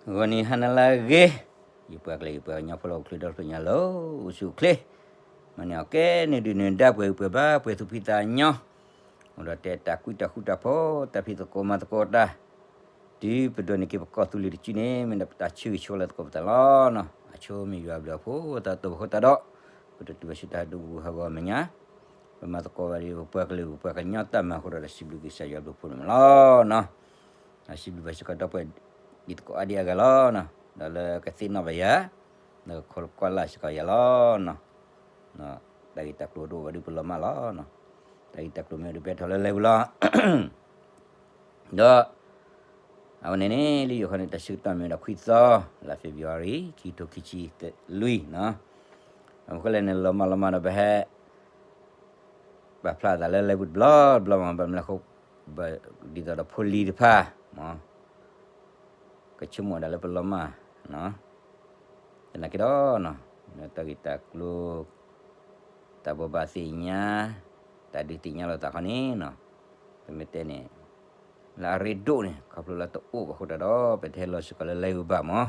ဂီၤနံၤဟါနၤလၢအဂ့ၤ, ယပှၤကလုာ်ယပှၤကညီဖိလၢအိၣ်ချ့ဒီဖျၢၣ်ညါလၢအိၣ်ဆူၣ်အိၣ်ချ့, မၤန့ၢ်အီၣ်ကဲန့ၣ်ဒုးနုာ်ဒါပှဲၤဂံၢ်ပှဲၤဘါပှဲၤသူၣ်ဖှံသးညီ, အိၣ်ဒီးတဲတၢ်ကွံတၢ်ဃူတၢ်ဖိး တၢ်ဖံးသကိးမၤသကိးတၢ်, တုၤပဒိးန့ၢ်က့ၤပကီၢ်သူလ့ၤတစုန့ၣ် မ့ၢ်ဒၣ်ပတၢ်ဆၢဂ့ၤဆၢဝါလၢသကိးပသးလီၤနီၤ. အဆိမ့ၢ်ယွၤဘျုးအဖှိၣ် တၢ်တိာ်ပဃိတၢ်ဒီး ပတတုၤဘၣ်ဆူတၢ်ဒိကနၣ်ဟးဂီၤအမဲာ်ညါ, ပမၤသကိးဘၣ်ဒီးပပှၤကလုာ်ပပှၤကညီတၢ်မၤအဃိဒီး တၢ်စံးဘျုးကစၢ်ယွၤဘျုးဖှိၣ်န့ၣ်မးလီၤနီၤ. တၢ်စံးဘျုးဘၣ်စ့ၢ်ကီးဒီပုၢ်ဝဲၢ်ဒ်သကိးအါဒံအါဂၤလီၤနီၤ, ဒီးလၢကသ့ၣ်နီၣ်ဘၣ်ယၤ, ဒီးကခိးကွၢ်လၢ်စ့ၢ်ကီးယၤလီၤနီၤ. တၢ်ဂ့ၢ်တၢ်ကျိၤတအိၣ်ဘၣ်ဒီးပလီၤမၢ်လီၤနီၤ. တၢ်ဂ့ၢ်တၢ်ကျိၤမ့ၢ်အိၣ်ဒီးပဟဲထီၣ်လၢလဲၤပူၤလီၤ. ဒီး အဝဲန့ၣ်န့ၣ် လၢယိၤခီန့ၣ် တၢ်ဆၢကတီၢ်မ့ၢ်ဝဲဒၣ်ခွံသီ, လါ February ခံကထိခံဆံလွံၢ်နီၤ. အဃိလဲၣ်န့ၣ် လီၤမၢ်လီၤမၢ်ဒီးပဟဲ ပာ်ဖျါသးလၢလဲၤပူၤတဘျီတဘျီမး ဘၣ်မနုၤအဃိ ဒ်သိးဒီးဖိလံၤတဖၣ်မး ကဆိကမိၣ်ဒၣ်လၢပလီၤမၢ်နီၤ. သနာ်က့ဒီး တၢ်ဂ့ၢ်တၢ်ကျိၤ တၢ်ဘိးဘၣ်သ့ၣ်ညါ တၢ်ဒုးသ့ၣ်ညါလိာ်သးခီန့ၣ်နီၤ, ပမ့ၢ်တဲန့ၣ် လၢအရ့ဒိၣ်န့ၣ် ခီဖျိလၢတအိၣ်ဘၣ်အဃိတၢ်ဒီး ပတဟဲလီၤစ့ၢ်ကီးလၢလဲၤပူၤဘၣ်မး,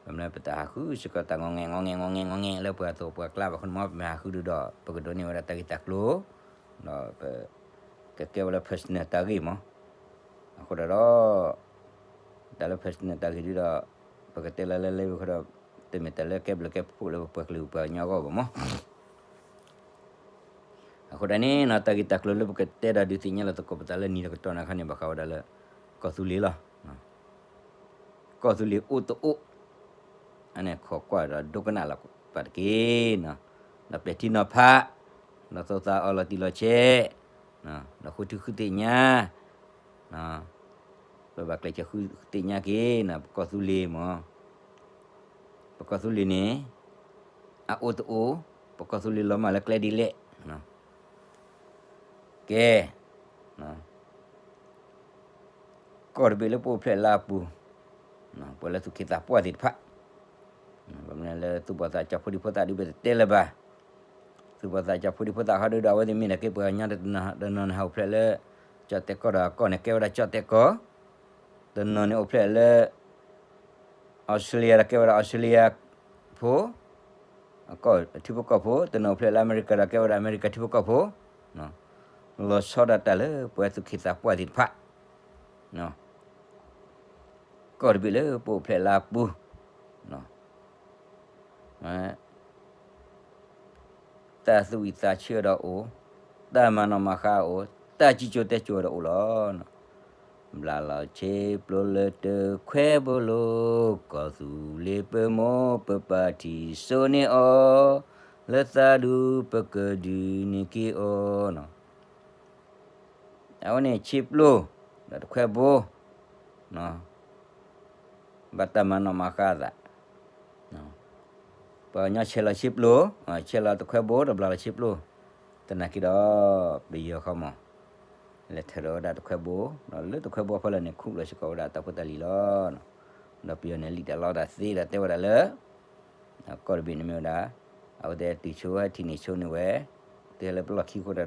ဘၣ်မနုၤပတၢ်ဟးဃုစ့ၢ်ကီးတၢ်ငီၣ်ငဲၣ် ငီၣ်ငဲၣ် ငီၣ်ငဲၣ် ငီၣ်ငဲၣ် လၢပှၤသိးပှၤကျါဘၣ်အဃိန့ၣ်မး ပမ့ၢ်ဟးဃုဒုးဒီး ပကဒိးန့ၢ်ဝဲဒၣ်တၢ်ဂ့ၢ်တၢ်ကျိၤ ဒီးပ ကကဲဝဲလၢ personal တၢ်ဂ့ၢ်မး, အဃိတၢ်ဒီး တၢ်လၢ personal တၢ်ဂ့ၢ်ဒုးဒီး ပကတဲလၢလၢလၢအဃိဒီး တမ့ၢ်တၢ်လၢကဲဘျုးကဲဖှိၣ်လၢပပှၤကလုာ်ပပှၤကညီအဂီၢ်ဘၣ်မး. အဃိတၢ်န့ၣ်နီၤ တၢ်ဂ့ၢ်တၢ်ကျိၤလၢပကတဲဒီးဒုးသ့ၣ်ညါလီၤသကိးပသးလၢနံၤဒီးကတီၢ်န့ၣ်အခါန့ၣ် ဘၣ်ဃးဝဲဒၣ်လၢ ကီၢ်သူလ့ၤလီၤ. ကီၢ်သူလ့ၤအိၣ်တအိၣ် အန့ၣ်ခိးကွၢ်ဒီးဒိကနၣ်လီၤပာ်တက့ၢ်နီၤ, ဒီးပဲာ်ထံနီၤဖး, ဒီးသိးသးအီၤလီၤတံၢ်လီၤဆဲး, ဒီးဃုထံဃုသ့ၣ်ညါ ပဘၣ်ကျဲးစၢးဃုသ့ၣ်ညါက့ၤနီၤ ပကီၢ်သူလ့ၤမး, ပကီၢ်သူလ့ၤန့ၣ် အအိၣ်တအိၣ်, ပကီၢ်သူလ့ၤလီၤမၢ်လၢကျဲဒ်လဲၣ်, ကဲ ကီၢ်တဘ့ၣ်လၢပအိၣ်ဖျဲၣ်လၢအပူၤ, ပှၤလၢသူၣ်က့သးပှၢ်သ့ၣ်တဖၣ်, ဘၣ်မနုၤလၢသူၣ်ဘီၣ်သးစၢ်ဖိဒံဖိသၣ်ဒုးပတတဲလၢၤဘၣ်, သူၣ်ဘီၣ်သးစၢ်ဖိဒံဖိသၣ်ဃီဒုးဒီး အဝဲသ့ၣ်မ့ၢ်ဒၣ်က့ၤပှၤကညီတနီၤ တနီၤန့ၣ် ဟးအိၣ်ဖျဲၣ်လၢ ကၠီၣ်တဲၣ်ကီၢ်ဒီးအကီၢ်န့ၣ် ကဲဝဲဒၣ်ကၠီၣ်တဲၣ်ကီၢ်, တနီၤန့ၣ်အိၣ်ဖျဲၣ်လၢ အီစထြ့လယါဒီးကဲဝဲဒၣ်အီစထြ့လယါဖိ အကီၢ်ထံဖိကီၢ်ဖိ, တနီၤအိၣ်ဖျဲၣ်လၢအမဲရကၤဒီးကဲဝဲဒၣ်အမဲရကၤထံဖိကီၢ်ဖိ, လီၤဆီဒၣ်တၢ်လၢပှၤသူၣ်က့သးပှၢ်သ့ၣ်တဖၣ်, ကီၢ်တဘ့ၣ်လၢပအိၣ်ဖျဲၣ်လၢအပူၤ တၢ်သူၣ်ဝံၣ်သးဆၢဒီးအိၣ်, တၢ်မၤနီၣ်မၤဃါအိၣ်, တၢ်စံၣ်စိၤတဲစိၤဒီးအိၣ်လီၤ. ဘျးလီၤဆ့ပျိလၢတခွဲဘိလိၤ, ကီၢ်သူလ့ၤပမိၢ်ပပၢ်ထံၣ်စိန့ၢ်အီၤ, လၢသးဒူပကဒုးန့ၢ်က့ၤအီၤ, အဝဲန့ၣ်ဆ့ပျိ ဒီးတခွဲဘိ ဘၣ်တၢ်မၤနီၣ်မၤဃါသး, ပှၤကညီဆဲးလီၤဆ့ပျိ, ဆဲးလီၤတခွဲဘိ ဒီးဘျးလီၤဆ့ပျိ, သနာ်က့ဒီး ပယီၤခီမး လဲၤထၢၣ်ဒီးဝဲဒၣ်တခွဲဘိ, ဒီးလၢတခွဲဘိအဖီလာ်န့ၣ် ခူၣ်လီၤစ့ၢ်ကီးဝဲဒၣ်တၢ်ဖိတၢ်လံၤလီၤ. ဒီးပယီၤန့ၣ်လံၣ်တၢ်လီတၢ်သ့ဒီးတဲဝဲဒၣ်လၢ ကီၢ်တဘ့ၣ်န့ၣ်မ့ၢ်ဝဲဒၣ် အဝဲသ့ၣ်တုၤဆိဝဲထံၣ်န့ၢ်ဆိန့ၢ်ဝဲ တုၤလၢပလီၢ်ခံအဃိတၢ်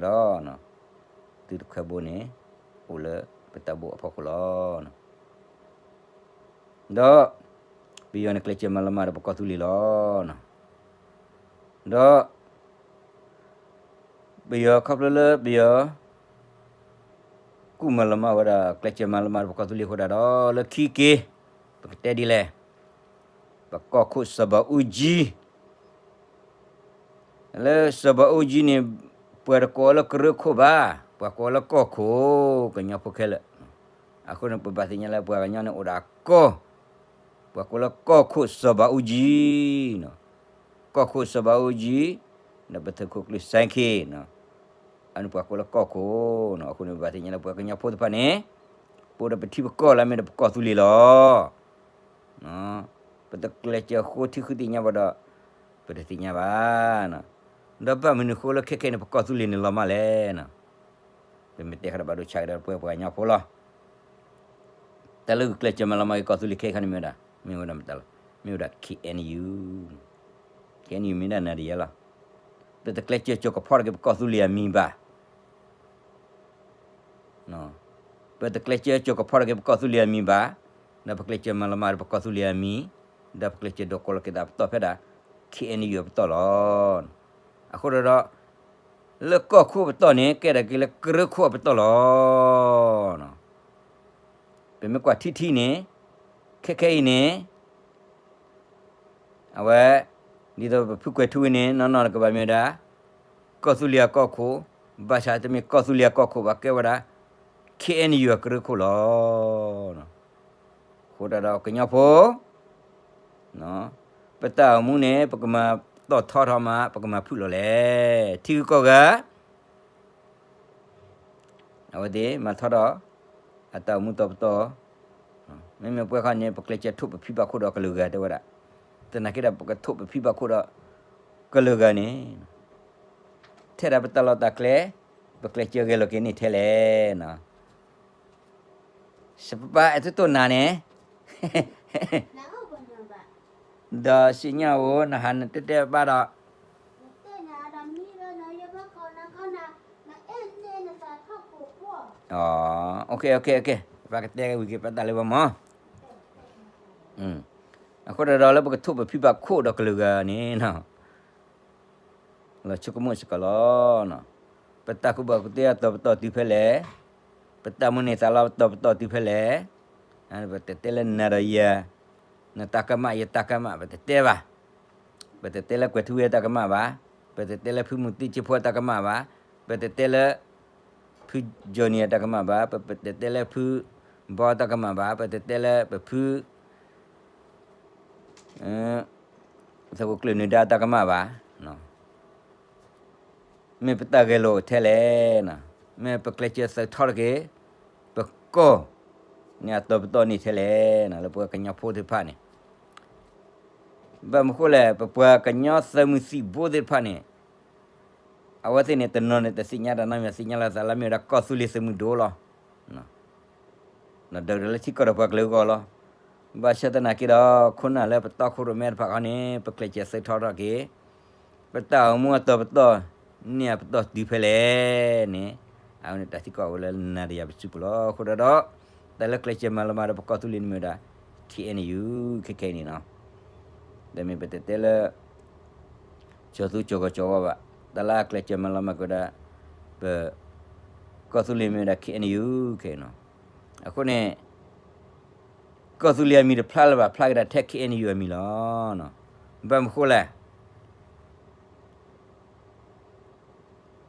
ဒီး သုတခွဲဘိန့ၣ် အိၣ်လၢပတၢ်ဘိၣ်အဖီခိၣ်လီၤ. ဒီး ပယီၤန့ၣ်ကျဲးစၢးမၤလီၤမၢ်ဒီးပကီၢ်သူလ့ၤလီၤ. ဒီး ပယီၤခီဖျိလၢပယီၤ ကူၣ်မၤလီၤမၢ်ဝဲဒၣ် ကျဲးစၢးမၤလီၤမၢ်ဒီးပကီၢ်သူလ့ၤအဃိတၢ်ဒီး လၢခံက့ၤ ပကတဲဒ်လဲၣ်, ပကီၢ်ခိၣ်စီၤဘးအူကၠံ လၢစီၤဘးအူကၠံန့ၣ် ပှၤတကိးအီၤလၢကရၢခိၣ်ဘၣ်, ပှၤကိးအီၤလၢကီၢ်ခိၣ် ကညီဖိခဲလၢာ်. အဃိန့ၣ် ပဘၣ်သ့ၣ်ညါလၢပှၤကညီန့ၣ်အိၣ်ဒီးအကီၢ်, ပှၤကိးလၢကီၢ်ခိၣ်စီၤဘးအူကၠံ, ကီၢ်ခိၣ်စီၤဘးအူကၠံ, ဒီးပသုးခိၣ်ကျၢၢ်စဲခ့, အန့ၣ်ပှၤကိးလၢကီၢ်ခိၣ်, အဃိန့ၣ် ပဘၣ်သ့ၣ်ညါလၢပှၤကညီဖိတဖၣ်န့ၣ် ပအိၣ်ဒီးပထံပကီၢ်လၢအမ့ၢ်ဒီးပကီၢ်သူလ့ၤလီၤ. ပတကျဲးစၢးဃိထံဃုသ့ၣ်ညါဘၣ်ဒီး ပတသ့ၣ်ညါဘၣ်. ဒီးဘၣ်မနုၤဃိလၢခဲခဲအံၤန့ၣ် ပကီၢ်သူလ့ၤန့ၣ်လီၤမၢ်လဲၣ်. ပမ့ၢ်တဲဃီဒီးဘၣ်ဒိဆါကဒီးပှၤပှၤကညီဖိလီၤ. တၢ်လၢဂုာ်ကျဲးစၢးမၤလီၤမၢ်က့ၤကီၢ်သူလ့ၤခဲခဲန့ၣ်မ့ၢ်ဝဲဒၣ်, မ့ၢ်ဝဲဒၣ်မတၤလီၤ, မ့ၢ်ဝဲဒၣ် K N U, K N U မ့ၢ်ဒၣ်နၤဒီးယဲလီၤ. ပတကျဲးစၢးစိာ်ကဖီထီၣ်က့ၤပကီၢ်သူလ့ၤအမံၤဘၣ်. ပတကျဲးစၢးစိာ်ကဖီထီၣ်က့ၤပကီၢ်သူလ့ၤအမံၤဘၣ်. ဒီးပကျဲးစၢးမၤလီၤမၢ်ဒီးပကီၢ်သူလ့ၤအမံၤ, ဒီးပကျဲးစၢးဒိးကိးလီၤက့ၤသးပတီၢ်ဖဲဒၣ် ခ့ၣ်အဲၣ်ယူၣ်အပတီၢ်လီၤ. အဃိဒီး လၢကီၢ်ခိၣ်ပတီၢ်န့ၣ် ကဲဒၣ်က့ၤလၢကရၢခိၣ်အပတီၢ်လီၤ. ပမ့ၢ်ကွၢ်ထံထံန့ၣ်, ခဲခဲအံၤန့ၣ် အဝဲ ဒ်သိးပဖုကွဲၤထူဝ့ၣ်န့ၣ် နီၢ်နီၢ်တကဘၣ်မ့ၢ်ဝဲဒၣ် ကီၢ်သူလ့ၤအကီၢ်ခိၣ်, ဘၣ်ဆၣ်တမ့ၢ်ကီၢ်သူလ့ၤအကီၢ်ခိၣ်ဘၣ်, ကဲဝဲဒၣ် ခ့ၣ်အဲၣ်ယူၣ်အကရၢခိၣ်လီၤ. အဃိတၢ်ဒီးကညီဖိ ပတၢ်အိၣ်မူန့ၣ် ပကမၤတီၢ်ထီထီၣ်မး, ပကမၤဖုၣ်လီၤလဲၣ်. ထံဂုၤကီၢ်ဂၤ အဝဲသ့ၣ်မၤထီထီၣ် အတၢ်အိၣ်မူတီၤပတီၢ်, မ့မ့ၢ်ပဝဲခီန့ၣ် ပကျဲးစၢးထိၣ်ပဖံဘၣ်ခိၣ်ဒီးကလုာ်ဂၤတဲဝဲဒၣ်, သနာ်က့ဒီးပကထိၣ်ပဖံဘၣ်ခိၣ်ဒီးကလုာ်ဂၤန့ၣ် ထဲဒၣ်ပတၢ်လီၢ်တၢ်ကျဲ, ပကျဲးစၢးဂဲၤလိာ်က့ၤန့ၣ်ထဲလဲၣ်. စပပၢ်အဲၣ်တတိၢ်နၤန့ၣ် ဒီးစံၣ်ညီၣ်ဧိၤ နဟးနတဲတဲဘၣ်ဒီး ပကတဲဝံၤက့ၤပတၢ်လၢပမၤ အဃိဒီးလၢပကထိၣ်ပဖံဘၣ်ခိၣ်ဒီးကလုာ်ဂၤန့ၣ် လီၤဆိကမိၣ်စ့ၢ်ကီးလီၤ. ပတၢ်ကူၣ်ဘၣ်ကူၣ်သ့အတီၤပတီၢ်တုၤဖဲလဲၣ်, ပတၢ်မုၢ်န့ၢ်သးလီအတီၤပတီၢ်တုၤဖဲလဲၣ်, ပတတဲလၢနၤဒီးယၤ, နတၢ်ကမၣ်ယတၢ်ကမၣ် ပတတဲဘၣ်. ပတတဲလၢကွဲၤထူဝ့ၣ်အတၢ်ကမၣ်ဘၣ်, ပတတဲလၢဖုမူးသံကၠ့ဖိအတၢ်ကမၣ်ဘၣ်, ပတတဲလၢ ဖုကၠီနံၤအတၢ်ကမၣ်ဘၣ်, ပတတဲလၢဖုဘီအတၢ်ကမၣ်ဘၣ်, ပတတဲလၢပဖု သုးခိၣ်ကျၢၢ်နၢၤဒါအတၢ်ကမၣ်ဘၣ်, မ့ၢ်ပတၢ်ဂဲၤလိာ်ထဲလဲၣ်, မ့ၢ်ပကျဲးစၢးသုးထီတက့ၢ်, ပကီၢ်န့ၣ်အတီၤပတီၢ်န့ၣ်ထဲလဲၣ်, လၢပှၤကညီဖိသ့ၣ်တဖၣ်န့ၣ် ဘၣ်မနုၤဃိလဲၣ် ပပှၤကညီသုးမုၢ်သံၣ်ဘိသ့ၣ်တဖၣ်န့ၣ် အဝဲသ့ၣ်န့ၣ် တနီၤန့ၣ် တသ့ၣ်ညါတၢ်နီတမံၤ သ့ၣ်ညါလီၤသးလၢမ့ၢ်ဝဲဒၣ်ကီၢ်သူလ့ၤသုးမုၢ်ဒိၣ်လီၤ. ဒီးဒုးလၢထံကီၢ်ဒီးပှၤကလုာ်အဂီၢ်လီၤ. ဘၣ်ဆၣ်သနာ်က့ဒီး ခိၣ်နၢ်လၢပတီၢ်ခိၣ်ရိၣ်မဲတဖၣ်ခီန့ၣ် ပကျဲးစၢးသုးထီထီၣ်က့ၤ ပတၢ်အိၣ်မူအတီၤပတီၢ်န့ၣ် အပတီၢ်တုၤဖဲလဲၣ်န့ၣ် အဝဲန့ၣ်တၢ်သံကွၢ်အိၣ်လၢနၤဒီးယၤပစုပူၤလီၤ. အဃိဒီး တၢ်လၢကျဲးစၢးမၤလီၤမၢ်ဒီးပကီၢ်သူလ့ၤန့ၣ်မ့ၢ်ဝဲဒၣ် ခ့ၣ်အဲၣ်ယူၣ် ခဲခဲအံၤန့ၣ်လီၤ. တမ့ၢ်ပတတဲလၢ ကၠီၤသူကၠီၤဂီၤကၠီၤဝါဘၣ်, တၢ်လၢအကျဲးစၢးမၤလီၤမၢ်က့ၤဝဲဒၣ် ပ ကီၢ်သူလ့ၤမ့ၢ်ဝဲဒၣ် ခ့ၣ်အဲၣ်ယူၣ် ခဲအံၤန့ၣ်လီၤ. အဃိန့ၣ် ကီၢ်သူလ့ၤအမံၤတဖျါလၢၤဘၣ် ဖျါက့ၤဒၣ်ထဲ ခ့ၣ်အဲၣ်ယူၣ် အမံၤလီၤ. ဘၣ်မနုၤဃိလဲၣ်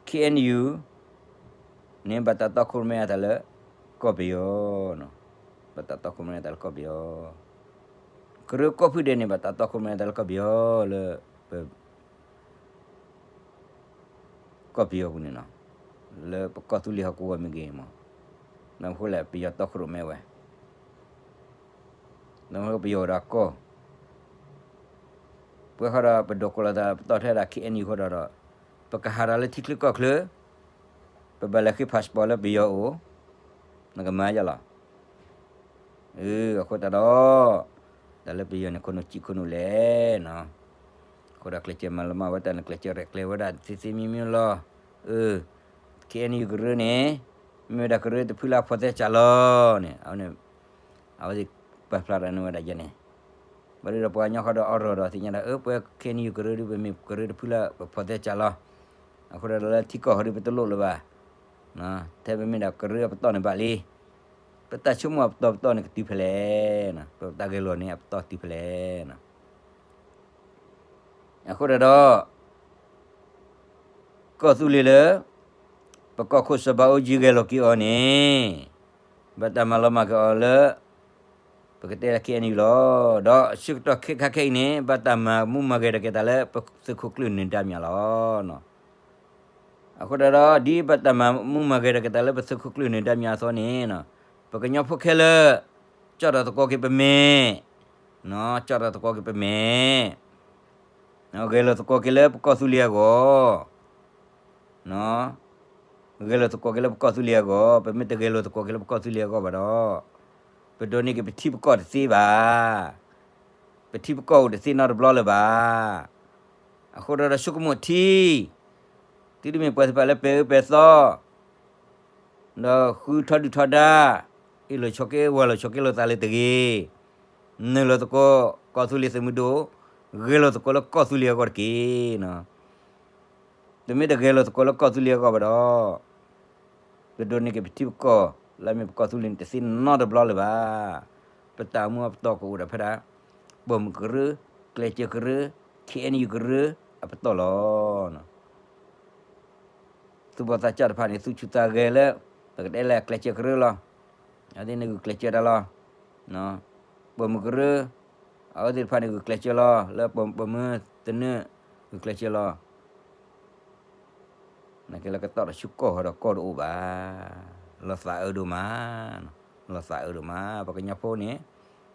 ခ့ၣ်အဲၣ်ယူၣ် န့ၣ် ဘၣ်တၢ်တီခိၣ်ရိၣ်မဲအသးလၢ ကီၢ်ပယီၤ, ဘၣ်တၢ်တီခိၣ်ရိၣ်မဲအသးလၢကီၢ်ပယီၤ, ကရၢကီၢ်ဖုဒဲးန့ၣ် ဘၣ်တၢ်တီခိၣ်ရိၣ်မဲအသးလၢကီၢ်ပယီၤလၢ ပ ကီၢ်ပယီၤပူၤန့ၣ်လီၤ. လၢပကီၢ်သူလ့ၤဟီၣ်ကဝီၤမ့ၢ်ဂ့ၤမး, ဘၣ်မနုၤဃိလဲၣ် ပယီၤတီခိၣ်ရိၣ်မဲဝဲ, ဘၣ်မနုၤဃိပယီၤဝဲဒၣ်ကီၢ် ပဝဲဃီဒီး ပဒိးကိးလီၤသးပတီၢ်ထဲဒၣ် ခ့ၣ်အဲၣ်ယူၣ် အဃိဒီး ပကဟးထီၣ်လၢထံချၢကီၢ်ချၢ, ပဘၣ်လဲၤဃ့ passport လၢပယီၤအအိၣ်, နကမၤယါလီၤ. အဃိသတးဒီး တၢ်လၢပယီၤန့ၣ် ခိၣ်နူာ်စံးခိၣ်နူာ်လဲၣ်နီၤ, အဃိဒီးကျဲးစၢးမၤလီၤမၢ်ဝဲတၢ်န့ၣ် ကျဲးစၢးရဲၣ်ကျဲၤဝဲဒၣ်သ့သ့မံမံလီၤ. အၢ ခ့ၣ်အဲၣ်ယူၣ် ကရၢန့ၣ် မ့ၢ်ဝဲဒၣ်ကရၢတဖုလၢအဖိးသဲစးလီၤန့ၣ်, အဝဲန့ၣ် အဝဲသ့ၣ်ပာ်ဖျါတၢ်န့ၣ်ဝဲဒၣ်ယဲန့ၣ်, ဘၣ်ဒီးပှၤကညီဃီဒီးအီၣ်ရီၣ်ဒီးသ့ၣ်ညါဒၣ် အၢ ပဝဲ ခ့ၣ်အဲၣ်ယူၣ် ကရၢဒုး ပမ့ၢ်ကရၢတဖုလၢပဖိးသဲစးလီၤ. အဃိဒီးလၢထံကီၢ်ဟီဒုး ပတလိၣ်လၢၤဘၣ်, ထဲပမ့ၢ်ဒၣ်ကရၢအပတီၢ်န့ၣ်ဘၣ်လံ, ပတၢ်ဆိကမိၣ်အပတီၢ်ပတီၢ်န့ၣ်ကတုၤဖဲလဲၣ်, ပတၢ်ဂဲၤလိာ်န့ၣ်အပတီၢ်တုၤဖဲလဲၣ်. အဃိဒီး ကီၢ်သူလ့ၤလၢ ပကီၢ်ခိၣ်စီၤဘးအူကၠံဂဲၤလိာ်က့ၤအီၤန့ၣ် ဘၣ်တၢ်မၤလီၤမၢ်က့ၤအီၤလၢ ပကတဲလၢ ခ့ၣ်အဲၣ်ယူၣ် လီၤ. ဒီးဆၢကတီၢ်ခဲခါခဲအံၤန့ၣ် ဘၣ်တၢ်မၤမူမၤဂဲၤဒီးက့ၤသးလၢပသုးခိၣ်ကျၢၢ်နၢၤဒါမၠးလီၤ. အဃိဒီး ဒ်ဘၣ်တၢ်မၤမူမၤဂဲၤဒီးက့ၤသးလၢပသုးခိၣ်ကျၢၢ်နၢၤဒါမၠးအသိးန့ၣ် ပကညီဖိခဲလၢာ် ကၠီၣ်ထီၣ်သကိးက့ၤပမဲာ်, ကၠီၣ်ထီၣ်သကိးက့ၤပမဲာ်, ဂဲၤလိာ်သကိးက့ၤလၢပကီၢ်သူလ့ၤအဂီၢ် ဂဲၤလိာ်သကိးက့ၤလၢပကီၢ်သူလ့ၤအဂီၢ်, ပမ့ၢ်တဂဲၤလိာ်သကိးက့ၤလၢပကီၢ်သူလ့ၤအဂီၢ်ဘၣ်ဒီး ပဒိးန့ၢ်က့ၤပထံပကီၢ်တသ့ဘၣ်. ပထံပကီၢ်အိၣ်တသ့နီတဘျီလၢၤဘၣ်. အဃိဒီး ဒီးဆိကမိၣ်ထံ, သုတမ့ၢ်ပှၤသ့ၣ်တဖၣ်လၢပဲာ်အၢပဲာ်သီ ဒီးဃုထီဒုၣ်ထီဒါ, အ့ၣ်လိာ်ဆိးက့ ဝၤလိာ်ဆိးက့လိာ်သးလၢတဂ့ၤ, နုာ်လီၤသကိး ကီၢ်သူလ့ၤသုးမုၢ်ဒိၣ်, ဂဲၤလိာ်သကိးလၢကီၢ်သူလ့ၤအဂီၢ်တက့ၢ်နီၤ. တမ့ၢ်တဂဲၤလိာ်သကိးလၢကီၢ်သူလ့ၤအဂီၢ်ဘၣ်ဒီး ပဒိးန့ၢ်က့ၤပထံပကီၢ် လၢအမ့ၢ်ပကီၢ်သူလ့ၤန့ၣ် တသ့နီတဘျီလၢၤဘၣ်. ပတၢ်အိၣ်မူအပတီၢ်ကအိၣ်ဒီးဖဲဒၣ် ပိာ်မုၣ်ကရၢ, ကျဲးစၢးကရၢ, ခ့ၣ်အဲၣ်ယူၣ်ကရၢ အပတီၢ်လီၤ. သူၣ်ဘီၣ်သးစၢ်တဖၣ်န့ၣ် သူၣ်ဆူၣ်သးဂဲၤလၢ ပကတဲလၢအကျဲးစၢးကရၢလီၤ. အဝဲသ့ၣ်န့ၣ်ဂုာ်ကျဲးစၢးတၢ်လီၤ. ပိာ်မုၣ်ကရၢ, အဝဲသ့ၣ်တဖၣ်န့ၣ်ဂုာ်ကျဲးစၢးလီၤ, လၢပိာ်မုၣ်သနၢၣ် ဂုာ်ကျဲးစၢးလီၤ. နာ်က့လၢကတီၢ်တဆူကီၢ်ဃီဒီးကီၢ်တအိၣ်ဘၣ်. လီၤသးအၢဒိၣ်မး, လီၤသးအၢဒိၣ်မး ပှၤကညီဖိန့ၣ်,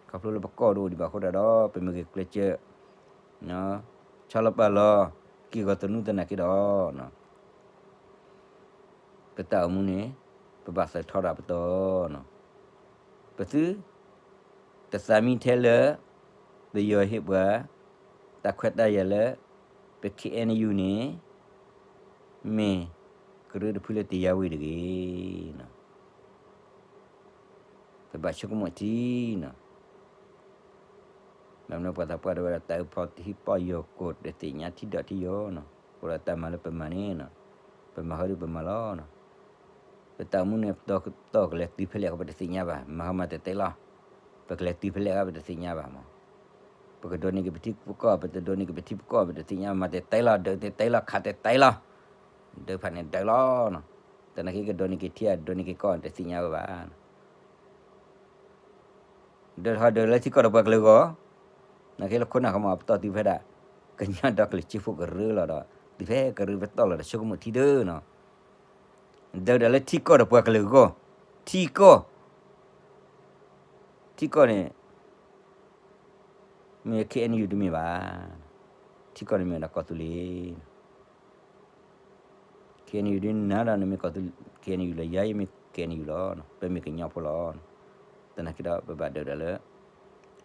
ခီဖျိလၢပကီၢ်တအိၣ်ဒံးဘၣ်အဃိဒီး ပမ့ၢ်ဂဲၤကျဲးစၢး ဆီလီၤပာ်လီၤ က့ၢ်ဂီၤသနူသနာ်က့ဒီး ပတၢ်အိၣ်မူန့ၣ် ပဘၣ်စးထီၣ်ဒၣ်ပတီၢ်နီၤ. ပသုတသးမံထဲလၢ ပယီၤဟ့ၣ်ပှၤ တၢ်ခွဲးတၢ်ယာ်လၢ ပ ခ့ၣ်အဲၣ်ယူၣ်န့ၣ် မ့ၢ်ကရၢတဖုလၢတယါဝံၤတဂ့ၤ. ပဘၣ်ဆိကမိၣ်ထံနီၤ. ဘၣ်မနုၤပှၤသးပှၢ်တဲဝဲဒၣ် တၢ်အုၣ်ဖီတဟံးပီၢ်ယီၤကိာ် တသ့ၣ်ညါထံဒီးထံယီၤနီၤ. အဃိဒီးတၢ်မၤလၢပမၤန့ၣ်နီၤ, ပမၤဟီဒုးပမၤလီၤနီၤ. ပတၢ်အိၣ်မူန့ၣ် ပတီၢ်ကတီၢ်ကလဲၤတုၤဖဲလဲၣ်အဂီၢ် ပတသ့ၣ်ညါဘၣ်, မၤဟီမၤတဲာ်တဲာ်လီၤ. ပကလဲၤတုၤဖဲလဲၣ်အဂီၢ် ပတသ့ၣ်ညါဘၣ်မး. ပကဒိးန့ၢ်က့ၤပထံပကီၢ် ပတဒိးန့ၢ်က့ၤပထံပကီၢ် ပတသ့ၣ်ညါ, မၤတဲာ်တဲာ်လီၤ ဒုးတဲာ်တဲာ်လီၤ ခးတဲာ်တဲာ်လီၤ. ဒုးဖးန့ၣ်ဒုးလီၤနီၤ. တနာ်က့ကဒိးန့ၢ်က့ၤထံ ဒိးန့ၢ်က့ၤကီၢ် တသ့ၣ်ညါဝဲဘၣ်. ဒုးထီၣ်ဒုးလၢထံကီၢ်ဒီးပှၤကလုာ်အဂီၢ်, နာ်က့လၢခိၣ်နၢ်ကမီၤပတီၢ်တုၤဖဲဒၣ် ကညီဒီကလုာ်စ့ဖိကရၢလီၤဒီး တုၤဖဲကရၢပတီၢ်လီၤဒီး ဆိကမိၣ်ထံဒုနီၤ. ဒုးဒၣ်လၢထံကီၢ်ဒီးပှၤကလုာ်အဂီၢ်, ထံကီၢ်, ထံကီၢ်န့ၣ် မ့ၢ် ခ့ၣ်အဲၣ်ယူၣ် တမ့ၢ်ဘၣ်. ထံကီၢ်န့ၣ်မ့ၢ်ဝဲဒၣ်ကီၢ်သူလ့ၤ ခ့ၣ်အဲၣ်ယူၣ် ဒ်နၤဒီးနမ့ၢ်ကီၢ်သူ ခ့ၣ်အဲၣ်ယူၣ်လီၤ, ယၤယမ့ၢ် ခ့ၣ်အဲၣ်ယူၣ် လီၤ, ပမ့ၢ်ကညီဖိလီၤ. သနာ်က့ဒီး ပဘၣ်ဒုးဒၣ်လၢ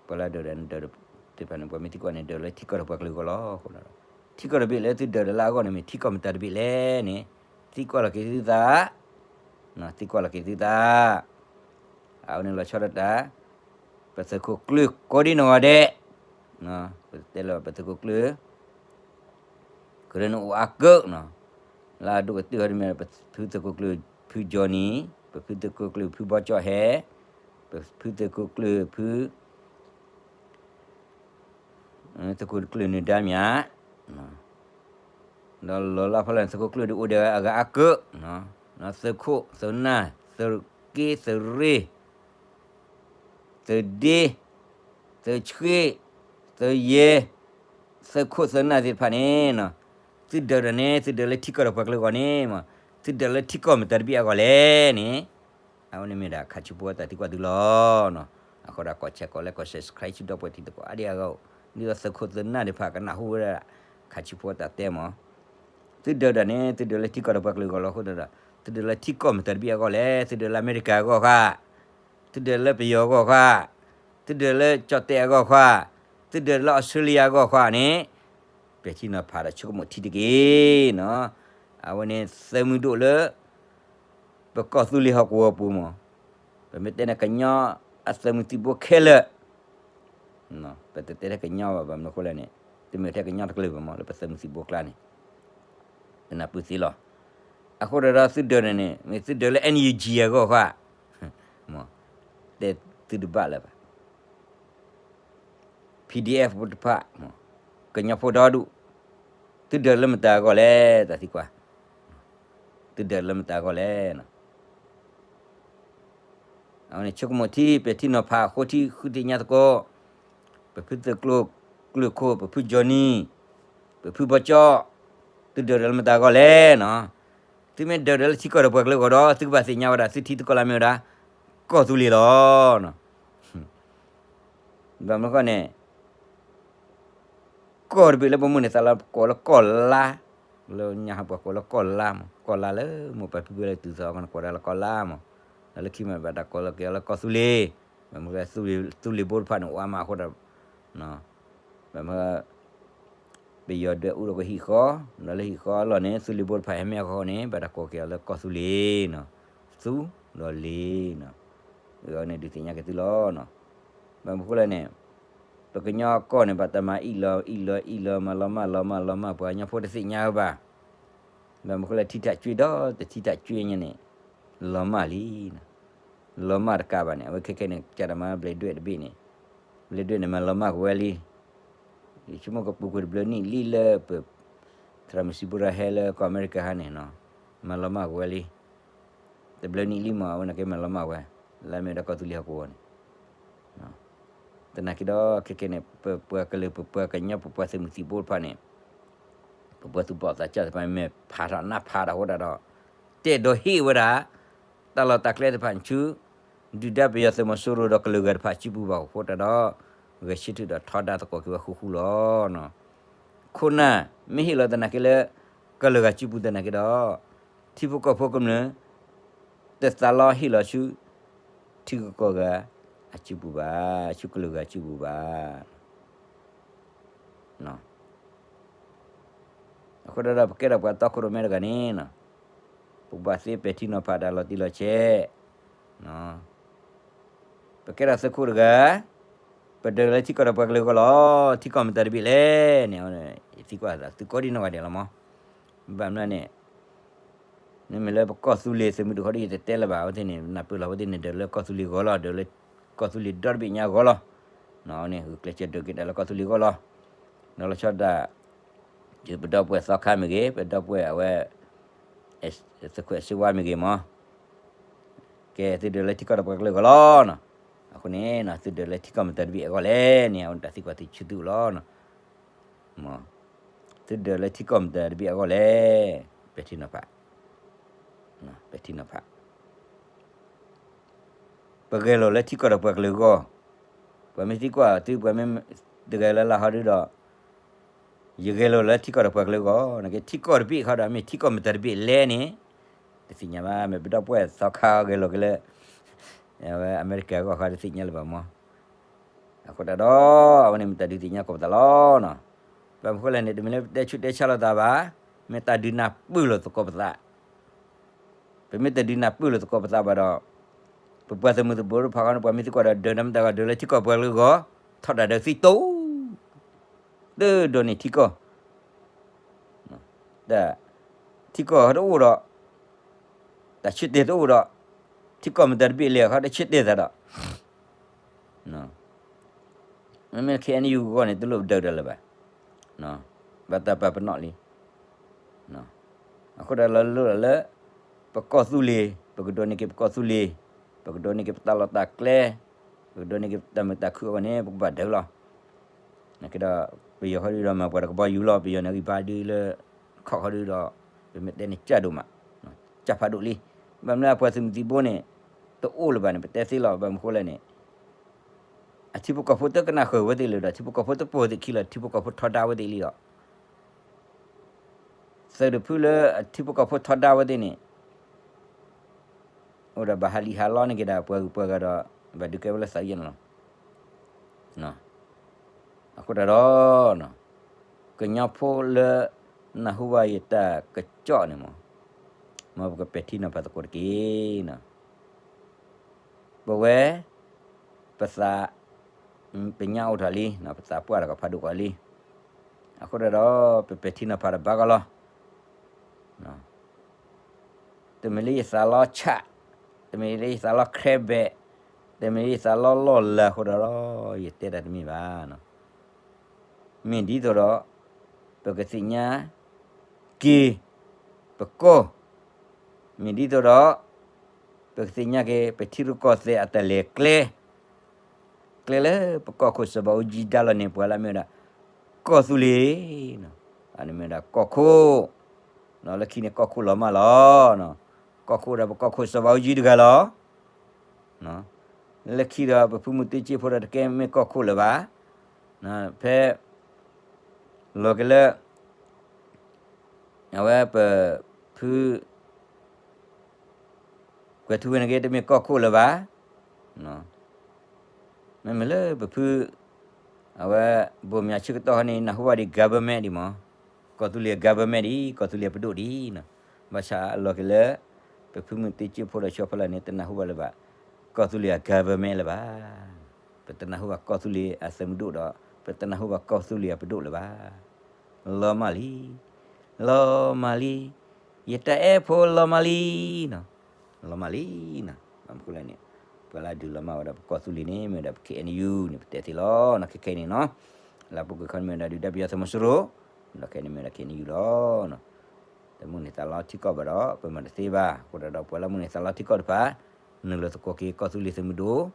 ပှၤလၢဒုးဒၣ်န့ၣ်ဒုးသ့ၣ်တဖၣ်န့ၣ် ပှၤမ့ၢ်သံကွၢ်န့ၣ် ဒုးလၢထံကီၢ်ဒီးပှၤကလုာ်အဂီၢ်လီၤ. အဃိဒီး ထံကီၢ်တဘ့ၣ်လၢသုဒုးဒၣ်လၢအဂီၢ်န့ၣ် မ့ၢ်ထံကီၢ်မတၤတဘ့ၣ်လဲၣ်န့ၣ် သံကွၢ်လီၤက့ၤသုသး, သံကွၢ်လီၤက့ၤသုသး. အဝဲန့ၣ်လီၤဆီဒၣ်တၢ် ပသုးခိၣ်ကျၢၢ်ကိးဒံနီၢ်ဂၤဒဲး, ပတဲလၢပသုးခိၣ်ကျၢၢ် ကရၢန့ၣ်အိၣ်အါကၢနီၤ, လၢအဒိၣ်ကတၢၢ်ဟီဒ်မ့ၢ် ပဖုသုးခိၣ်ကျၢၢ်ဖုကၠီနံၤ, ပဖုသုးခိၣ်ကျၢၢ်ဖုဘီကၠီဟဲ, ပဖုသုးခိၣ်ကျၢၢ်ဖု သုးခိၣ်ကျၢၢ်နုာ်ဒါမၠး, ဒီးလီၤလၢဖီလာ်န့ၣ် သုးခိၣ်ကျၢၢ်ဒုးအိၣ်ဒီးအဂၤအါကၢ, သုးခိၣ် သုးနၢ် သုးက့ သုးရ့ၣ် သုးဒ့, သုးဆှ့, သုးယဲၢ်, သုးခိၣ်သုးနၢ်သ့ၣ်တဖၣ်န့ၣ်, သုဒုးဒၣ်န့ၣ် သုဒုးလၢထံကီၢ်ဒီးပှၤကလုာ်အဂီၢ်န့ၣ်, သုဒုးလၢထံကီၢ်မတၤတဘ့ၣ်အဂီၢ်လဲၣ်န့ၣ်, အဝဲန့ၣ်မ့ၢ်ဒၣ်ခါဆူဖိတၢ်သံကွၢ်သုလီၤ. အဃိဒီးကိးဆဲးကိးလဲကိး subscribe ဆူဒီပုၢ်ဝဲၢ်တံၤသကိးအါဒံအါဂၤအိၣ်, ဒ်သိးသုးခိၣ်သုးနၢ်သ့ၣ်တဖၣ်ကနၢ်ဟူဝဲဒၣ် ခါဆူဖိတၢ်တဲမး သုဒုးဒၣ်န့ၣ် သုဒုးလၢထံကီၢ်ဒီးပှၤကလုာ်အဂီၢ်လီၤ. အဃိဒီး သုဒုးလၢထံကီၢ်မတၤတဘ့ၣ်အဂီၢ်လဲၣ်, သုဒုးလၢအမဲရကၤအဂီၢ်ဃၣ်, သုဒုးလၢပယီၤအဂီၢ်ဃၣ်, သုဒုးလၢကၠီၣ်တဲၣ်အဂီၢ်ဃၣ်, သုဒုးလၢအီစထြ့လယါအဂီၢ်ဃၣ်န့ၣ်, ပဲာ်ထံနီၤဖးဒီးဆိကမိၣ်ထံတက့ၢ်နီၤ. အဝဲန့ၣ်သုးမုၢ်ဒိၣ်လၢ ပကီၢ်သူလ့ၤဟီၣ်ကဝီၤပူၤမး, ပမ့ၢ်တဲန့ၣ်ကညီအသုးမုၢ်သံၣ်ဘိခဲလၢာ် ပတတဲထဲကညီဘၣ်, ဘၣ်မနုၤအဃိလဲၣ်န့ၣ်, တမ့ၢ်ထဲကညီတကလုာ်ဘၣ်မး လၢပသုးမုၢ်သံၣ်ဘိအကျါန့ၣ်, တနၢ်ပၢၢ်သ့လီၤ. အဃိဒီးသုဒုးန့ၣ်န့ၣ် မ့ၢ်သုဒုးလၢ NUG အဂီၢ်ဃၣ်, တဲသုတဘၣ်လၢၤဘၣ်. PDF ဖိတဖၣ်, ကညီဖိဒီဒူၣ်, သုဒုးလၢမတၤအဂီၢ်လဲၣ်, တၢ်သံကွၢ်, သုဒုးလၢမတၤအဂီၢ်လဲၣ်. အဝဲန့ၣ်ဆိကမိၣ်ထံ ပဲာ်ထံနီၤဖးအဃိထံ ဃုသ့ၣ်ညါသကိး, ပဖုသုးကျိၤကျၢၢ်ခိၣ်, ပဖုကၠီနံၤ, ပဖုဘီကၠီ, သုဒုးဒၣ်လၢမတၤအဂီၢ်လဲၣ်နီၤ. သုမ့ၢ်ဒုးဒၣ်လၢထံကီၢ်ဒီးပှၤကလုာ်အဂီၢ်ဒီး သုကဘၣ်သ့ၣ်ညါဝဲဒၣ် သုထံသုကီၢ်လၢမ့ၢ်ဝဲဒၣ် ကီၢ်သူလ့ၤလီၤ. ဘၣ်မနုၤဃိန့ၣ် ကီၢ်တဘ့ၣ်လၢပမုၢ်န့ၢ်သးလၢကိးလၢကီၢ်လါ, လၢညါဟးပှၤကိးလၢကီၢ်လါမး, ကီၢ်လါလၢမိၢ်ပၢ်ဖံဖုလၢတုၤသီအီၤကီးန့ၣ် ကိးဒၣ်လၢကီၢ်လါမး, ဒီးလၢခံမ့ၢ်ဘၣ်တၢ်ကိးလၢက့ၤအီၤလၢကီၢ်သူလ့ၤ, ဘၣ်မနုၤဃိ သူလ့ၤဘိတဖၣ်န့ၣ်အိၣ်အါမးအဃိဒီး ဘၣ်မနုၤ ပယီၤဒွဲၣ်အူဒီးကဟံၣ်ဃီ, ဒီးလၢဟံၣ်ဃီအလီၢ်န့ၣ် သူလ့ၤဘိတဖၣ်ဟဲမ့ၢ်အဃိန့ၣ် ဘၣ်တၢ်ကိးက့ၤအီၤလၢကီၢ်သူလ့ၤနီၤ, သူဒီးလ့ၤနီၤ. အဝဲန့ၣ်ဒုးသ့ၣ်ညါက့ၤသုလီၤနီၤ. ဘၣ်မနုၤဃိလဲၣ်န့ၣ်, ပကညီကီၢ်န့ၣ် ဘၣ်တၢ်မၤအံၣ်လီၤအံၣ်လီၤအံၣ်လီၤ မၤလီၤမၢ်လီၤမၢ်လီၤမၢ် ပှၤကညီဖိတသ့ၣ်ညါဝဲဘၣ်. ဘၣ်မနုၤဃိလဲၣ် ထံတၢ်ကွ့ဒီးတထံတၢ်ကွ့ညါန့ၣ် လီၤမၢ်လံ. လီၤမၢ်တကးဘၣ်န့ၣ် အဝဲခဲခဲန့ၣ် ကစၢ်ဒၣ်မၤဘျဲးဒွဲၣ်တဘ့ၣ်န့ၣ်, ဘျဲးဒွဲၣ်န့ၣ် မၤလီၤမၢ်ကဝဲလံ. ယဆိကမိၣ်ကပူၤကွံာ်တဘျုးနံၣ်လံလၢပ သရၣ်မုၣ်စံးပူရၤဟဲလၢကီၢ်အမဲရကၤဟါန့ၣ်, မၤလီၤမၢ်ကဝဲလံ. တဘျုးနံၣ်လံမး အဝဲန့ၣ်က့မၤလီၤမၢ်ဝဲ, လၢအမ့ၢ်ဝဲဒၣ်ကီၢ်သူလ့ၤဟီၣ်ကဝီၤန့ၣ် သနာ်က့ဒီး ခဲကဲန့ၣ် ပပှၤကလုာ် ပပှၤကညီ ပပှၤသုးမုၢ်သံၣ်ဘိတဖၣ်န့ၣ်, ပပှၤသူၣ်ဘီၣ်သးစၢ်တဖၣ်န့ၣ် မ့ၢ်ဖးထီၣ်နးဖးထီၣ်အဃိတၢ်ဒီး, တဲာ်ဒိးဟ့ၣ်ဝဲဒၣ် တၢ်လီၢ်တၢ်ကျဲတဖၣ်ဆူ ဒုၣ်ဒါပယီၤသုးမီၤစိရိၤဒီးကလုာ်ဂၤတဖၣ်စုပူၤဘၣ်အဃိတၢ်ဒီး, ဂဲၤဆၢထၢၣ်ဒီးထီဒါသကိးက့ၤဝဲဃူဃူလီၤ. ခိၣ်နၢ် မ့ၢ်ဟ့ၣ်လီၤသနာ်က့လၢ ကလုာ်ဂၤစုပူၤသနာ်က့ဒီး, ထံဖိကီၢ်ဖိကမျၢၢ် တသးလီဟ့ၣ်လီၤဆူ ထံဂုၤကီၢ်ဂၤအစုပူၤဘၣ်, ဆူကလုာ်ဂၤစုပူၤဘၣ်. အဃိဒီး ပကဲထီၣ်ပှၤတီခိၣ်ရိၣ်မဲတဂၤန့ၣ်, ပကဘၣ်သ့ပဲာ်ထံနီၤဖးတၢ်လီၤတံၢ်လီၤဆဲး, ပကဲထီၣ်သုးခိၣ်တဂၤ, ပဒၢးလၢထံကီၢ်ဒီးပှၤကလုာ်အဂီၢ်လီၤ. ထံကီၢ်မတၤတဘ့ၣ်လဲၣ်န့ၣ်, ယသံကွၢ်သုကိးဒံနီၢ်ဂၤဒဲးလီၤမး. ဘၣ်မနုၤန့ၣ် မ့မ့ၢ်လၢပကီၢ်သူလ့ၤသုးမုၢ်ဒိၣ်ခီဒ်ယတတဲလၢၤဘၣ် အဝဲသ့ၣ်န့ၣ် နၢ်ပၢၢ်လီၤ အဝဲသ့ၣ်န့ၣ်ဒၢးလၢကီၢ်သူလ့ၤအဂီၢ်လီၤ, ဒၢးလၢကီၢ်သူလ့ၤဒီတဘ့ၣ်ညါအဂီၢ်လီၤ. န့ၣ်ဂုာ်ကျဲးစၢးဒၢးက့ၤတၢ်လၢကီၢ်သူလ့ၤအဂီၢ်လီၤ. ဒီးလီၤဆီဒၣ် ပဒီပုၢ်ဝဲၢ်သီခါမ့ၢ်ဂ့ၤ, ပဒီပုၢ်ဝဲၢ်အဝဲ သုးခွဲးစ့ဝါမ့ၢ်ဂ့ၤမး, ကဲသုဒၢးလၢထံကီၢ်ဒီးပှၤကလုာ်အဂီၢ်လီၤ. အဃိန့ၣ် သုဒၢးလၢထံကီၢ်မတၤတဘ့ၣ်အဂီၢ်လဲၣ်န့ၣ် အဝဲန့ၣ်တၢ်သံကွၢ်သုဆူသုအိၣ်လီၤ. သုဒၢးလၢထံကီၢ်မတၤတဘ့ၣ်အဂီၢ်လဲၣ်, ပဲာ်ထံနီၤဖး, ပဲာ်ထံနီၤဖး ပဂဲၤလိာ်လၢထံကီၢ်ဒီးပှၤကလုာ်အဂီၢ်, ပှၤမ့ၢ်သံကွၢ်သု ပှၤမ့ၢ်တဂဲၤလၢ်လၢ်ဟီဒုဒီး, ယဂဲၤလိာ်လၢထံကီၢ်ဒီးပှၤကလုာ်အဂီၢ်, နကဲထံကီၢ်တဘ့ၣ်ခီဒီး မ့ၢ်ထံကီၢ်မတၤတဘ့ၣ်လဲၣ်န့ၣ်, တသ့ၣ်ညါဘၣ်, မ့ၢ်ပဒီပုၢ်ဝဲၢ်သီခါဂဲၤလိာ်က့ၤလၢ အဝဲအမဲရကၤအဂီၢ်ခီတသ့ၣ်ညါလၢၤဘၣ်မး. အဃိတၢ်ဒီး အဝဲန့ၣ်မ့ၢ်တၢ်ဒုးသ့ၣ်ညါကိးပသးလီၤ. ဘၣ်မနုၤဃိလဲၣ်န့ၣ် တမ့ၢ်လၢပတဲဆူးတဲဆါလိာ်သးဘၣ်, မ့ၢ်တၢ်ဒုးနၢ်ပၢၢ်လိာ်သကိးပသး ပမ့ၢ်တဒုးနၢ်ပၢၢ်လိာ်သကိးပသးဘၣ်ဒီး, ပပှၤသုးမုၢ်သံၣ်ဘိတဖၣ်ဃီန့ၣ် ပှၤမ့ၢ်သံကွၢ်ဒီး ဒၢးဒီးမတၤဂီၢ် ဒၢးလၢထံကီၢ်ပှၤကလုာ်အဂီၢ်, ထီၣ်တၢ်ဒၢးသံတိၢ်, တဒိးန့ၢ်ထံကီၢ်, ထံကီၢ်တအိၣ်ဒီး, တၢ်ဆၢတဲာ်တအိၣ်ဒီး, ထံကီၢ်မတၤတဘ့ၣ်လဲၣ်ခီတဆၢတဲာ်သးဒီး မ့မ့ၢ် K N U အဂီၢ်န့ၣ် တလိၣ်ပဒၢးဒီးလၢၤဘၣ်, ဘၣ်တၢ်ပာ်ပနီၣ်လံ. အဃိဒီးလီၤလိၣ်လီၤလၢ ပကီၢ်သူလ့ၤ ပကဒိးန့ၢ်က့ၤပကီၢ်သူလ့ၤ, ပကဒိးန့ၢ်က့ၤပတၢ်လီၢ်တၢ်ကျဲ, ပကဒိးန့ၢ်က့ၤပတၢ်မုာ်တၢ်ခုၣ်အဂီၢ်န့ၣ် ပကဘၣ်ဒၢးလီၤ. နကဒီး ပယီၤဟီဒုဒီးမၤပှၤတကဘီယူၤလီၤ, ပယီၤန့ၣ်ဂံၢ်ဘါဒုလၢ ခီၣ်ဟီဒုဒီး ပမ့ၢ်တဲန့ၣ် ကၢ်ဒိၣ်မး, ကၢ်ဖးဒိၣ်လံ. ဘၣ်မနုၤအပှၤသုးမုၢ်သံၣ်ဘိန့ၣ် တအိၣ်လၢၤဘၣ်န့ၣ် ပတဲသ့လီၤ. ဘၣ်မနုၤဃိလဲၣ်န့ၣ် အထံဖိကီၢ်ဖိတကနၣ်ဃုာ်ဝဲသ့ၣ်လၢၤဒီး ထံဖိကီၢ်ဖိတပိာ်သ့ၣ်ခံလီၤ, ထံဖိကီၢ်ဖိထီဒါဝဲသ့ၣ်လံဒီး သုးတဖုလၢအထံဖိကီၢ်ဖိထီဒါဝဲသ့ၣ်န့ၣ် အိၣ်ဒီးဘၣ်ဟးလံာ်ဟးလီန့ၢ်က့ၤဒၣ်ပှၤဂုၤပှၤဂၤဒီး ဘၣ်ဒုးကဲဝဲလၢသးယဲၢ်န့ၣ်လီၤ. အဃိတၢ်ဒီး ကညီဖိလၢနၢ်ဟူဘၣ်ယတၢ်ကစီၣ်န့ၣ်မး, မ်ပကပဲာ်ထံနီၤဖးသကိးတက့ၢ်. ပဝဲ ပသး ပညါအိၣ်ထီၣ်လံ, ပသးပှၢ်ထီၣ်ကဖးဒိၣ်ကီးလံ. အဃိတၢ်ဒီး ပပဲာ်ထံနီၤဖးတဘၣ်ကီးလီၤ. တမ့ၢ်လၢယသးလီဆး, တမ့ၢ်လၢယသးလီ credit, တမ့ၢ်လၢယသးလီလီၢ်လၤအဃိဒီး ယတဲတၢ်တမ့ၢ်ဘၣ်. မ့ၢ်ဒ်သိးဒီး ပကသ့ၣ်ညါက့ၤ ပကီၢ်, မ့ၢ်ဒ်သိးဒီး ပကသ့ၣ်ညါက့ၤ ပထံရူၢ်ကီၢ်သဲးအတၢ်လဲၤကျဲ ကျဲလၢပကီၢ်ခိၣ်စီၤဘးအူကၠံဒါလီၤန့ၢ်ပှၤလၢအမ့ၢ်ဝဲဒၣ် ကီၢ်သူလ့ၤ, အမ့ၢ်ဝဲဒၣ်ကီၢ်ခိၣ်, လၢခံန့ၣ်ကီၢ်ခိၣ်လီၤမၢ်လီၤ. ကီၢ်ခိၣ်ဒီးပကီၢ်ခိၣ်စီၤဘးအူကၠံတဂၤလီၤ. လၢခံဒီးပဖုမုၢ်တ့ၢ်စ့ဖိဒီးတကဲမ့ၢ်ကီၢ်ခိၣ်လၢၤဘၣ်. ဖဲ လီၤက့ၤလၢ အဝဲပဖု ကွဲၤထူဝ့န့ၣ်က့ တမ့ၢ်ကီၢ်ခိၣ်လၢၤဘၣ်. မ့မ့ၢ်လၢပဖု အဝဲ ဘိၣ်မၠးဆၢကတီၢ်ဟီန့ၣ် နၢ်ဟူဘၣ်ဒံး government ဒံးမး, ကီၢ်သူလ့ၤ government ဒံး ကီၢ်သူလ့ၤပဒိၣ်ဒံး. ဘၣ်ဆၣ်အလီၤက့ၤလၢ ပဖုမုၢ်တ့ၢ်စ့ဖိဒီးဆီဖီလာ်န့ၣ် တနၢ်ဟူဘၣ်လၢၤဘၣ်. ကီၢ်သူလ့ၤအ government လၢၤဘၣ်. ပတနၢ်ဟူဘၣ်ကီၢ်သူလ့ၤအသုးမုၢ်ဒိၣ်ဒီး ပတနၢ်ဟူဘၣ်ကီၢ်သူလ့ၤအပဒိၣ်လၢၤဘၣ်. လီၤမၢ်လံ, လီၤမၢ်လံ, ယတၢ်အဲၣ်ဖိလီၤမၢ်လံနီၤ, လီၤမၢ်လံနီၤ. ဘၣ်မနုၤလဲၣ်န့ၣ် ပှၤလၢအဒုးလီၤမၢ်ဝဲဒၣ်ပကီၢ်သူလ့ၤန့ၣ် မ့ၢ်ဝဲဒၣ်ပ K N U န့ၣ် ပတဲသ့လီၤနီၤ. ခဲခဲအံၤန့ၣ်နီၤ လၢအပူၤကွံာ်ခီန့ၣ်မ့ၢ်ဝဲဒၣ်ဒုၣ်ဒါပယီၤသုးမီၤစိရိၤ, ဒီးခဲအံၤန့ၣ်မ့ၢ်ဝဲဒၣ် K N U လီၤ. တမ့ၢ်န့ၣ်သးလီထံကီၢ်ဘၣ်ဒီး ပမၤတသ့ဘၣ်. အဃိဒီးပှၤလၢမ့ၢ်န့ၣ်သးလီထံကီၢ်တဖၣ် နုာ်လီၤသကိးက့ၤကီၢ်သူလ့ၤသုးမုၢ်ဒိၣ်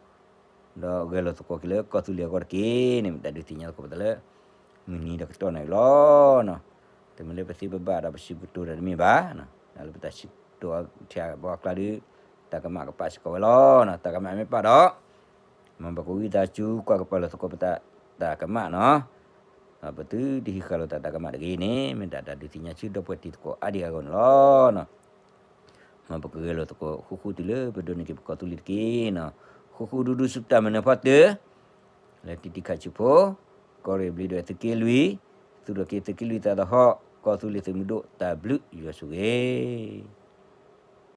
ဒီးဂဲၤလိာ်သကိးက့ၤလၢကီၢ်သူလ့ၤအဂီၢ်တက့ၢ်န့ၣ် မ့ၢ်တၢ်ဒုးသ့ၣ်ညါသကိးပသးလၢ မုၢ်နံၤဒီးကတီၢ်နၣ်ရံၣ်လီၤနီၤ. တမ့ၢ်လၢပသ့ပဘၣ်ဒီးပစံးကတိၤတၢ်တမ့ၢ်ဘၣ်. လၢပတၢ်စံးကတိၤအထံအကီၢ်အကျါဒီး တၢ်ကမၣ်ကပာ်စ့ၢ်ကီးဝဲလီၤနီၤ. တၢ်ကမၣ်မ့ၢ်ပာ်ဒီး မ်ပကဝံသးစူၤ ကွၢ်ကပာ်လီၤသကိးပတၢ်ကမၣ်နီၤ. ပသုတဟံးဃာ်လိာ်တၢ်တၢ်ကမၣ်တဂ့ၤန့ၣ် မ့ၢ်ဒၣ်တၢ်ဒုးသ့ၣ်ညါဆူဒီပုၢ်ဝဲၢ်တံၤသကိးအါဒံးအါဂီၢ်န့ၣ်လီၤ. မ်ပကဂဲၤလိာ်သကိးဃူဃူတုၤလၢပဒိးန့ၢ်က့ၤပကီၢ်သူလ့ၤတက့ၢ်နီၤ. ဃူဃူဒူဒူဆူတၢ်မုၢ်နုာ်ဖီတၢၢ် လၢတံၤတံၤခးဆူးဖိ ကီၢ်ရ့ၣ်ဘျံးဒွဲၣ်သုးက့လွံၢ် သူၣ်ထီၣ်က့ၤသုးက့လွံၢ်သးသဟီၣ် ကီၢ်သူလ့ၤသုးမုၢ်ဒိၣ်တၢ်ဘျုးယွၤဆိၣ်ဂ့ၤ